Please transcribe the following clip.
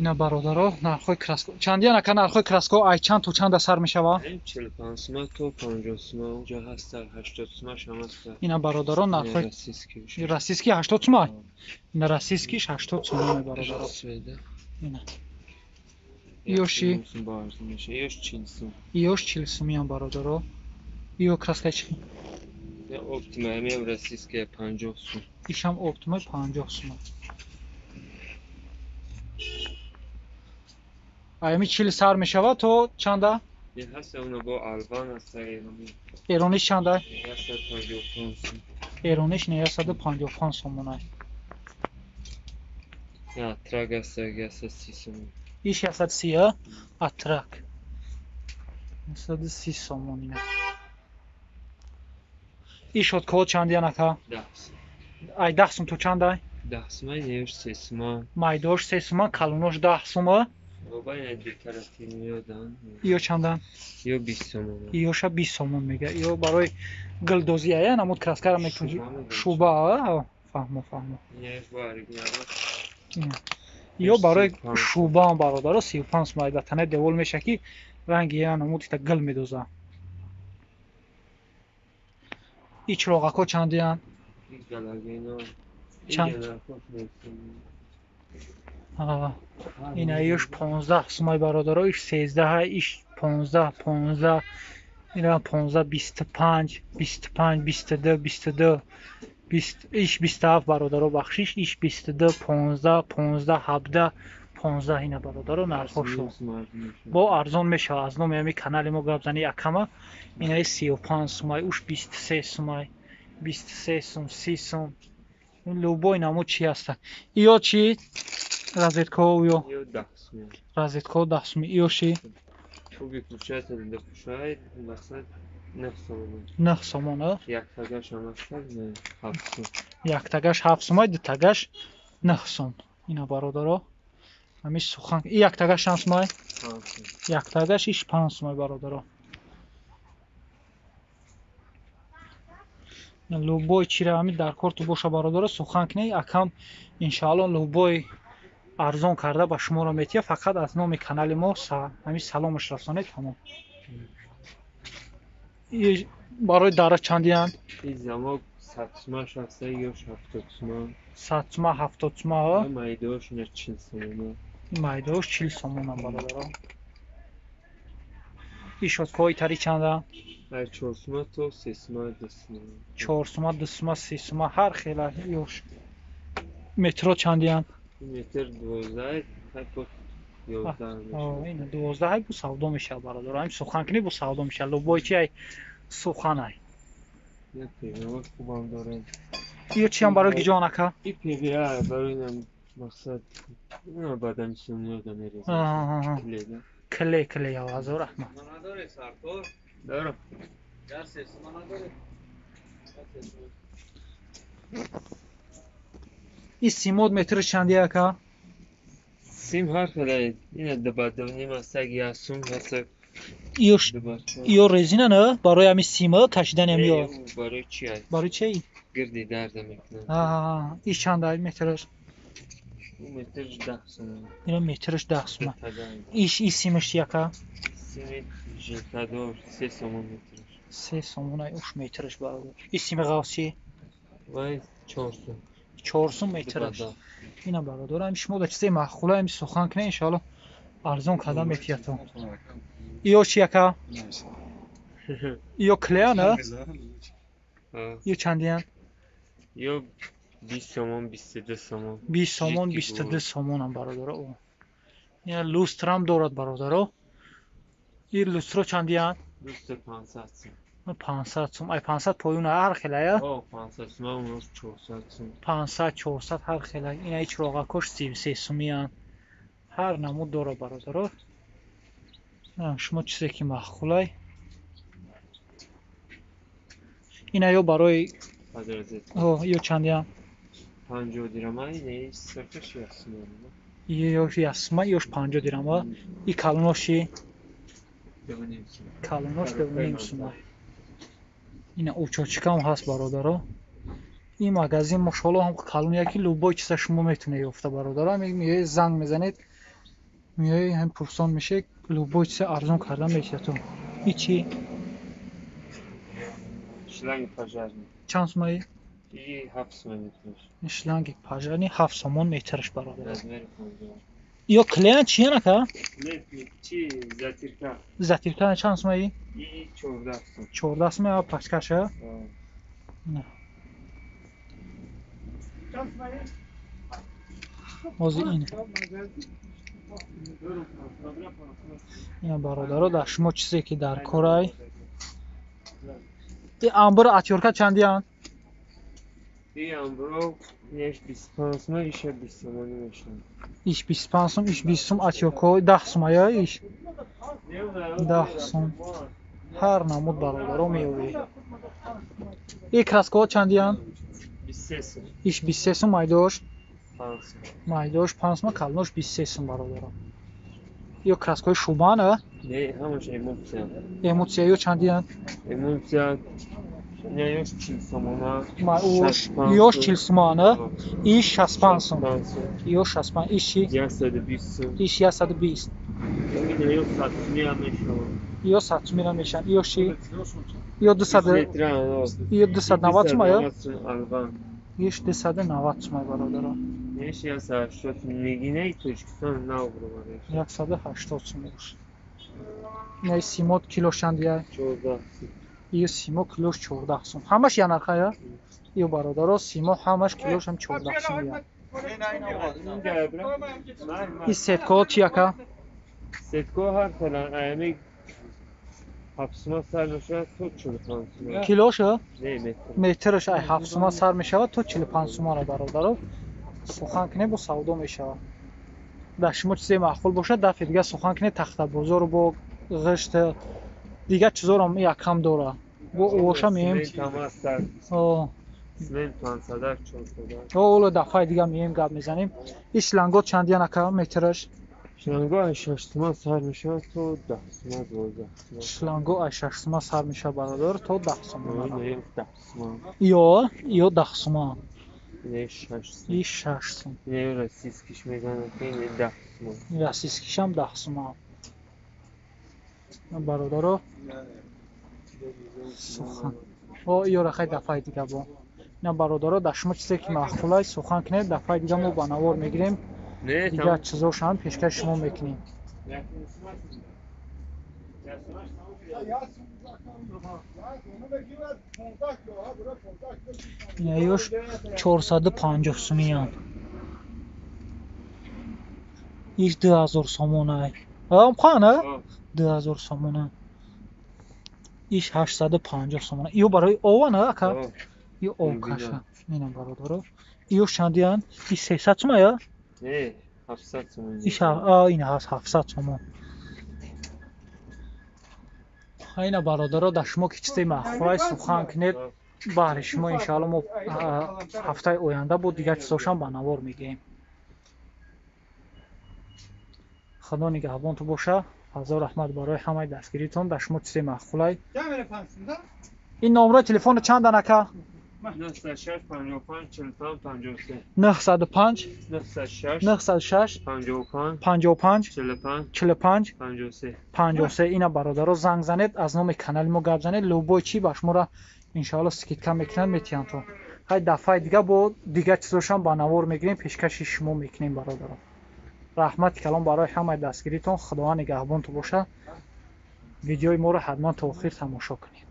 Ина бародаро, нархҳои краска. Чандиян ака нархҳои краска ай чанд то чанда сар мешава? 45 сума то 50 сума, онҷо ҳаста 80 сума шам ҳаста. Ина бародаро, нархҳои российский 80 сума. Ина российскийш 80 сума бародаро. Ина. Иёши? Иёш 40 сум. Иёш 40 сумиян бародаро. Иё краска чи? Оптима, ҳамиам российская 50 сум. Ишам оптима 50 сума. Аями 40 сар мешава то чанда? Ҳаста уна бо албан ҳаста эронӣ. Эрониш чанда? 155 сум. Эрониш 955 сомона. Атрак ҳаста 130 сум. Иш 130 атрак. 130 сомон ина. Иш шоткаҳо чандиян ака? 10 сум. Ай 10 сум то чанда? 10 сума, еш 3 сума. Майдош 3 сума, калонош 10 сума. Иё чандан? Иё 20 сомон. Иёша 20 сомон мега. Иё барои гулдозӣ ая намуд краскара мекунӣ. Шуба, фаҳмо, фаҳмо. Иё барои шубаам бародаро 35 сум ай ба танаи девол меша ки ранги я намуд ита гул медоза. И чироғакҳо чандиян? Чанд? Ина иш 15 сумай бародаро, иш 13, иш 15, 15, ина 15, 25, 25, 22, 22, 20, иш 27 бародаро, бахшиш, иш 22, 15, 15, 17, 15 ина бародаро нархошо. Бо арзон мешава аз номи ҳами канали мо гап зани акама. Ина 35 сумай, уш 23 сумай, 23 сум, 30 сум. Любой намуд чи ҳаста. Иё чи? Розеткаҳо ё? Иё 10 сум. Розеткаҳо 10 сум. Иё ши? Выключатель допушает, мақсад 9 сомон. 9 сомон, а? Яктагаш ҳам ҳаста, 7 сум. Яктагаш 7 сум, дутагаш 9 сум. Ина бародаро, ҳамин сухан. И яктагаш чанд сумай? 5 сум. Яктагаш иш 5 сумай бародаро. Любой чира ҳамин дар корту боша бародаро, сухан кунед, акам иншаалло любой арзон карда ба шуморо метиҳад, фақат аз номи канали мо ҳамин саломаш расонед, тамом. Барои дара чандиянд? И замок 100 сума ҳаста ё 70 сума. 100 сума, 70 сума. Майдош ина 40 сомона. Майдош 40 сомона бародаро. И шоткаҳои тари чанданд? 4 сума то 3 сума, 2 сума. 4 сума, 2 сума, 3 сума, ҳар хела ёш. Метро чандиянд? Метр 12, ҳай 11 мешавад. Ина 12 ҳай бу савдо мешавад бародаро. Ҳамин сухан кунӣ бу савдо мешавад. Любой чи ай сухан ай. Як ПВА хубам дорем. Иё чиам барои гиҷон ака? И ПВА барои нам мақсад ина баъдан сумниёда мерезад. Кле. Кле, кле, ҳазор раҳмат. Надоред сартор? Дорам. Дар 3 сума надоред? И симод метр чандия ака? Сим ҳар хела ина дабадавним ҳаста, як сум ҳаста. Иё резина на барои ҳамин сима кашидани ҳами ё? Барои чи аст? Барои чи? Гирди дарда мекунад. Иш чанда метраш? Метрш 10 сум. Ина метрш 10 сум. Иш и симаш чи ака? Сими жилкадор 3 сомон метрш. 3 сомон ай уш метрш бародар. И сими ғафс чи? Вай 4 сум. 4 сум метраш. Ина бародар, ҳами шумо да чизе маъқула ҳами сухан кунед, иншоалло арзон карда метиҳад. Иё чи ака? Иё клея на? Иё чандиян? Иё 20 сомон, 22 сомон. 20 сомон, 22 сомонам бародаро. Ина люстрам дорад бародаро. И люстро чандиян? Люстр 500 сум. 500 сум. Ай 500 поюн ҳар хела я? О, 500 сум, унос 400 сум. 500, 400 ҳар хела. Ина чироғакош 33 сумиян. Ҳар намуд дора бародаро. Шумо чизе ки маъқулай. Ина ё барои ё чандиян? 50 дирама, ина сирфаш 1 сум. Ё 1 сум, ёш 50 дирама. И калоноши? Калонош 2.5 сум. Ина учочкам ҳаст бародаро. Ин магазин мошалло ҳам калон яки любой чиза шумо метунед ёфта бародаро. Меоед занг мезанед, Меои ҳам пурсон мешӣ, любой чизе арзон карда метиҳад ту. И чи? Шланги пожарный. Чанд сумаи? И 7 сомон метраш. Шланги пожарный 7 сомон метраш, бародар. Размери 50. Ё клеян чиян, ака? Не, чи затирка. Затирка чанд сумаи? И 14 сом. 14 сумаи, а пачкаша? А. Ҳозир ин. Ина, бародаро, дар шумо чизе ки дар корай. И амбр отвёртка чандиян? И амбро еш 25 сом, иша 20 сомонӣ мешавад. Иш 25 сум, иш 20 сум, отвёртка 10 сум ая иш. 10 сум. Ҳар намуд, бародаро, меёвӣ. И краскаҳо чандиян? 23 сом. Иш 23 сум, майдош? 5 сом. Майдош 5 сум, калонош 23 сум, бародаро. Ё краскаҳои шубан, а? Не, ҳамаш эмульсия. Эмульсия ё чандиян? Эмульсия не, ёш 40 сомона. Ёш 40 сомона, иш 65 сум. Ё 65, иш чи? 120 сом. Иш 120. Ина ё 100 сомия мешавад. Ё 100 сомира мешаванд. Ё чи? Ё 200, ё 290 сум, ё? Иш 290 сум, бародаро. Иш 180 сом. Нигинаи Тоҷикистон нав бароварда. 180 сум иш. Ина симот килош чандия? 14 сом. Ё симо килош 14 сум. Ҳамаш як нарха, ё? Ё, бародаро, симо ҳамаш килош ҳам 14 сум я. И сеткаҳо чи, ака? Сеткаҳо ҳар хелан, аями 7 сума сар мешавад то 45 сума. Килош? Не, метр. Метраш ай 7 сума сар мешавад то 45 сумара, бародаро. Сухан кунед, бо савдо мешавад. Дар шумо чизе маъқул бошад, дафъи дига сухан кунед, тахтабозору бо ғишт дигар чизорам якам дора. Бо овоша меем. Цемент ҳам ҳаст. Цемент 500, 400. Оло дафъаи дига меем, гап мезанем. И шланго чандиян, ака, метраш? Шланго ай 6 сума сар мешавад то 10 сума, 12 сума. Шланго ай 6 сума сар мешавад, бародар, то 10 сума. Не, 10 сума. Ё 10 сума. Не, 6 сум. И 6 сум. Не, российскиш мезанад, не, 10 сума. Российскишам 10 сума. Бародаро, сухан. О, ёра хай дафъаи дига бо. На, бародаро, дар шумо чизе ки маъқулай, сухан кунед, дафъаи дига мо ба навор мегирем. Не, Дигар чизошам пешкаши шумо мекунем. Инаёш 450 сумиян. Иш 2000 сомонай. Ам хан, а? 2000 сомона. Иш 850 сомона. Ё барои ован, ака? Ё овкаша. Ина, бародаро. Ё чандиян? Иш 300 сума, я? Не, 700 сомон. Иш а ина ҳаст 700 сомон. Ина, бародаро, дар шумо ки чизе маъқулай, сухан кунед, баҳри шумо иншаалло мо ҳафтаи оянда бо дигар чизошам ба навор мегирем. Худо нигаҳбонту боша. Ҳазор раҳмат барои ҳамаи дастгиритон. Дар шумо чизе маъқулай. Ин номрои телефоно чандан, ака? 906 55 45 53. 905 906 906 55 55 45 45 53. 53. Ина, бародаро, занг занед, аз номи канали мо гап занед, любой чи ба шуморо иншоалло скидка мекунанд, метиҳанд то. Хай, дафъаи дига бо дигар чизошам ба навор мегирем, пешкаши шумо мекунем, бародаро. Раҳмати калон барои ҳамаи дастгиритон. Худованд нигаҳбонту боша. Видеои моро ҳатман то охир тамошо кунед.